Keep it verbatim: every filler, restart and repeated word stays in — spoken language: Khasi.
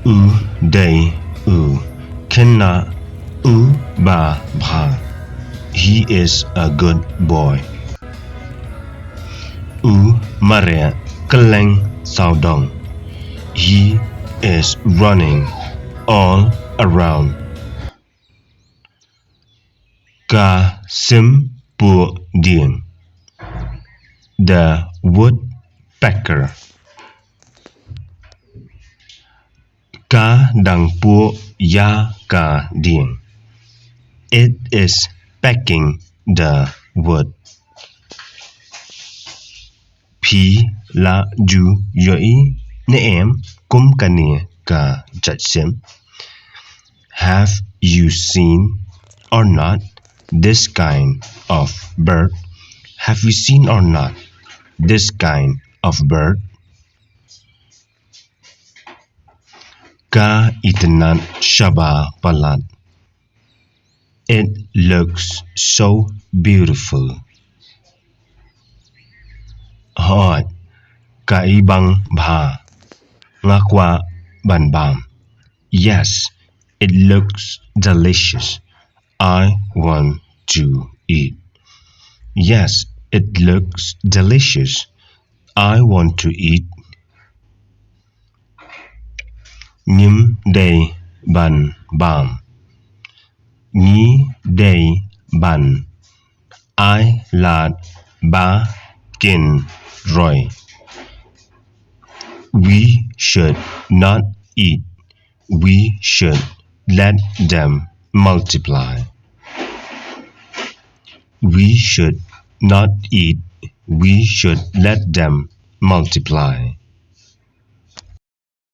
U dei u khynnah uba bha. He is a good boy. U mareh kylleng sawdong. He is running all around. Ka sim puh dieng. The woodpecker. Ka dang puh ïa ka dieng. It is pecking the wood. Phi la ju ïohi ne em kum kane ka jait sim? Have you seen or not this kind of bird? Have you seen or not this kind of bird? Ka itynnad shaba palat. It looks so beautiful. Hooid, ka i bang bha. Nga kwah ban bam. Yes, it looks delicious. I want to eat. Yes, it looks delicious. I want to eat. Ngim dei ban bam. Ngi dei ban ai lad ba kin roi. We should not eat. We should let them multiply. We should not eat. We should let them multiply.